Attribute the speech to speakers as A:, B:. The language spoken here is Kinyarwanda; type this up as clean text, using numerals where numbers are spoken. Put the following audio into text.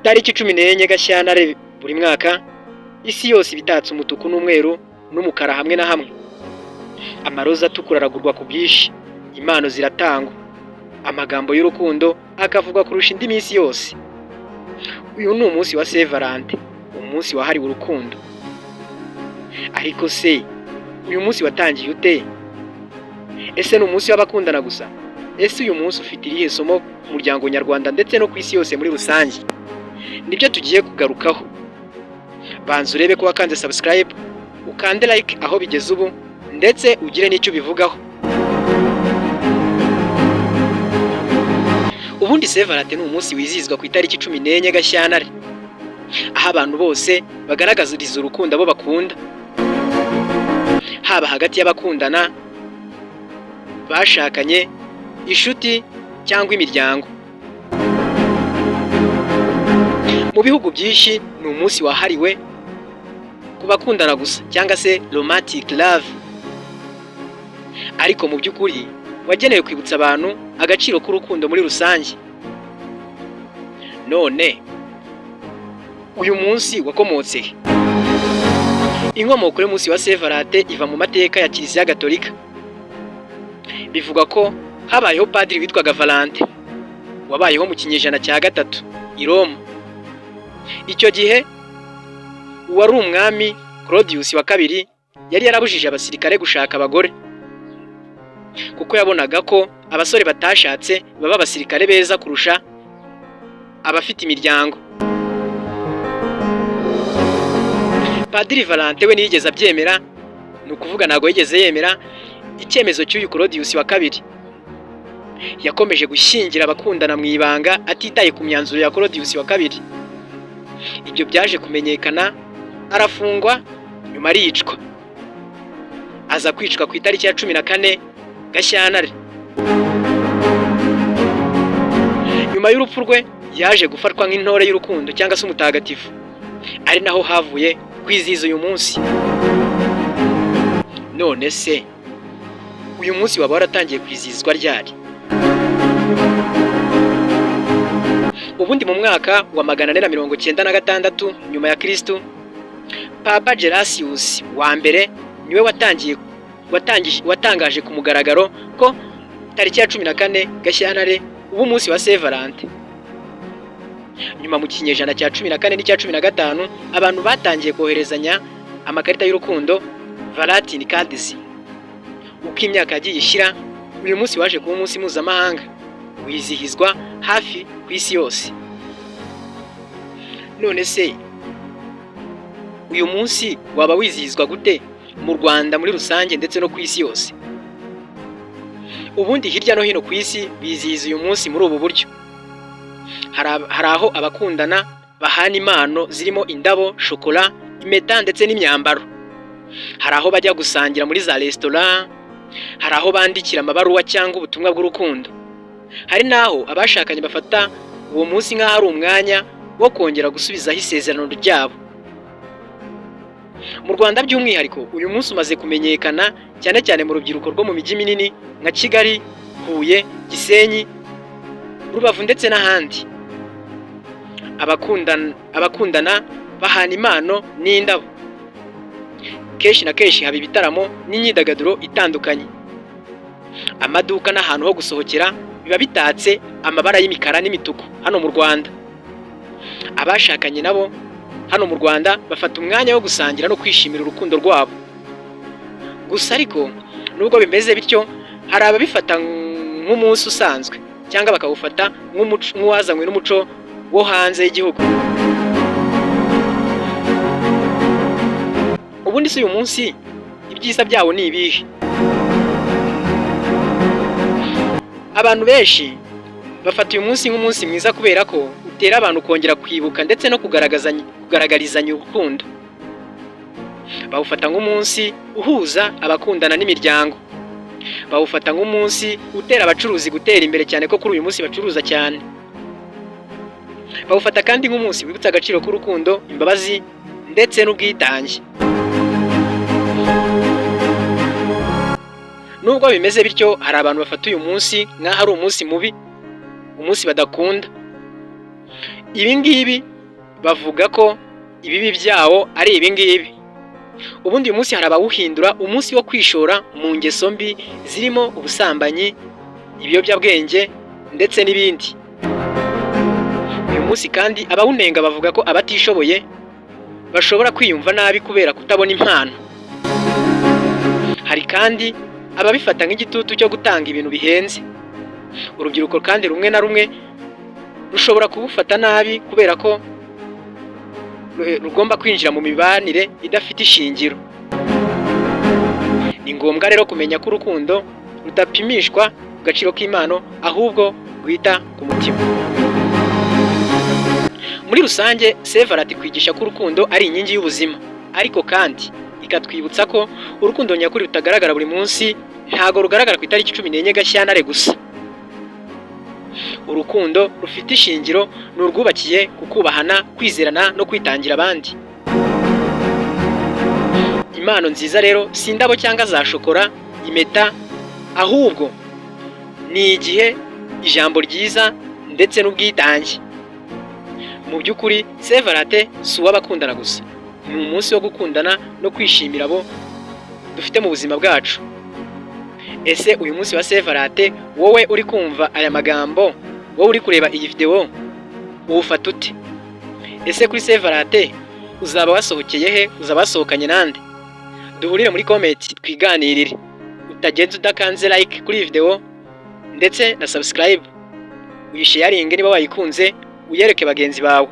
A: Tariki 14 Gashyantare buri mwaka, isi yose iba itatse umutuku n'umweru n'umukara hamwe na hamwe. Amaroza atukura aragurwa ku bwinshi, impano ziratangwa, amagambo y'urukundo akavugwa kurusha indi minsi yose. Uyu ni umunsi wa Saint Valentin, umunsi wahariwe urukundo. Ariko se uyu munsi watangiye ute? Ese ni umunsi w'abakundana gusa? Ese uyu munsi ufite irihe somo ku muryango nyarwanda ndetse no ku isi yose muri rusange? Nibyo tugiye kugarukaho. Banza urebe ko wakanze subscribe, ukande like aho bigeze ubu, ndetse ugire n'icyo ubivugaho. Ubundi Saint Valentin ni umunsi wizihizwa ku itariki 14 Gashyantare, aho abantu bose bagaragariza urukundo abo bakunda, haba hagati y'abakundana, bashakanye, inshuti cyangwa imiryango. Mu bihugu byinshi ni umunsi wahariwe ku bakundana gusa cyangwa se romantic love, ariko mu by'ukuri wagenewe kwibutsa abantu agaciro k'urukundo muri rusange. None uyu munsi wakomotse he? Inkomoko y'umunsi wa Saint Valentin iva mu mateka ya Kiliziya Gatolika. Bivugwa ko habayeho padiri witwaga Valentin wabayeho mu kinyejana cya 3 i Roma. Icyo gihe uwari umwami Claudius wa II yari yarabujije abasirikare gushaka abagore, kuko yabonaga ko abasore batashatse baba abasirikare beza kurusha abafite imiryango. Padiri Valentin we ntiyigeze abyemera, ni ukuvuga ntabwo yigeze yemera icyemezo cy'uyu Claudius wa II. Yakomeje gushyingira abakundana mu ibanga atitaye ku myanzuro ya Claudius wa II. Ibyo byaje kumenyekana, arafungwa, nyuma aricwa. Aza kwicwa ku itariki ya 14 Gashyantare. Nyuma y'urupfu rwe yaje gufatwa nk'intore y'urukundo cyangwa se umutagatifu, ari naho havuye kwizihiza uyu munsi. None se uyu munsi waba waratangiye kwizihizwa ryari? Ubundi mu mwaka wa 496 nyuma ya Kristo, Papa Gelasius wa mbere niwe watangaje ku mugaragaro ko tariki ya 14 Gashyantare uba umunsi wa Saint Valentin. Nyuma mu kinyejana cya 14 n'icya 15, abantu batangiye koherezanya amakarita y'urukundo, Valentine cards. Uko imyaka yagiye ishira, uyu munsi waje kuba umunsi mpuzamahanga wizihizwa hafi ku isi yose. None se uyu munsi waba wizihizwa gute mu Rwanda muri rusange ndetse no ku isi yose? Ubundi hirya no hino ku isi bizihiza uyu munsi muri ubu buryo. Hari aho abakundana bahana impano zirimo indabo, shokora, impeta ndetse n'imyambaro. Hari aho bajya gusangira muri za resitora, hari aho bandikira amabaruwa cyangwa ubutumwa bw'urukundo. Hari n'aho abashakanye bafata uwo munsi nk'aho ari umwanya wo kongera gusubizaho isezerano ryabo. Mu Rwanda by'umwihariko, uyu munsi umaze kumenyekana cyane cyane mu rubyiruko rwo mu mijyi minini nka Kigali, Huye, Gisenyi, Rubavu ndetse n'ahandi. Abakundana bahana impano n'indabo. Kenshi na kenshi haba ibitaramo n'imyidagaduro itandukanye. Amaduka n'ahantu ho gusohokera biba bitatse amabara y'imikara n'imituku hano mu Rwanda. Abashakanye nabo hano mu Rwanda bafata umwanya wo gusangira no kwishimira urukundo rwabo. Gusa ariko nubwo bimeze bityo, hari ababifata nk'umunsi usanzwe cyangwa bakawufata nk'uwazanywe n'umuco wo hanze y'igihugu. Ubundi se uyu munsi ibyiza byawo ni ibihe? Abantu benshi bafata uyu munsi nk'umunsi mwiza kubera ko utera abantu kongera kwibuka ndetse no kugaragarizanya urukundo. Bawufata nk'umunsi uhuza abakundana n'imiryango. Bawufata nk'umunsi utera abacuruzi gutera imbere, cyane ko kuri uyu munsi bacuruza cyane. Bawufata kandi nk'umunsi wibutsa agaciro k'urukundo, imbabazi ndetse n'ubwitange. Nubwo bimeze bityo, hari abantu bafata uyu munsi nk'aho ari umunsi mubi, umunsi badakunda. Ibi ngibi Bavuga ko ibibi byawo ari ibi ngibi. Ubundi uyu munsi hari abawuhindura umunsi wo kwishora mu ngeso mbi zirimo ubusambanyi, ibiyobyabwenge ndetse n'ibindi. Uyu munsi kandi abawunenga bavuga ko abatishoboye bashobora kwiyumva nabi kubera kutabona impano. Hari kandi ababifata nk'igitutu cyo gutanga ibintu bihenze. Urubyiruko kandi rumwe na rumwe rushobora kuwufata nabi kubera ko rugomba kwinjira mu mibanire idafite ishingiro. Ni ngombwa rero kumenya ko urukundo rudapimishwa ku gaciro k'impano, ahubwo rwita ku mutima. Muri rusange, Saint Valentin kwigisha ko urukundo ari inkingi y'ubuzima, ariko kandi ikatwibutsa ko urukundo nyakuri rutagaragara buri munsi. Ntago rugaragara ku itariki 14 Gashyantare gusa. Urukundo rufite ishingiro ni urwubakiye ku kubahana, kwizerana no kwitangira abandi. Impano nziza rero si indabo cyangwa za shokora, impeta, ahubwo ni igihe, ijambo ryiza ndetse n'ubwitange. Mu by'ukuri, Saint Valentin si uw'abakundana gusa, ni umunsi wo gukundana no kwishimira abo dufite mu buzima bwacu. Ese uyu munsi wa Saint Valentin, wowe uri kumva aya magambo, wowe uri kureba iyi videwo, uwufata ute? Ese kuri Saint Valentin uzaba wasohokeye he? Uzaba wasohokanye nande? Duhurire muri comment twiganirire. Utagenza udakanze like kuri iyi videwo ndetse na subscribe, uyisharinge niba wayikunze, uyereke bagenzi bawe.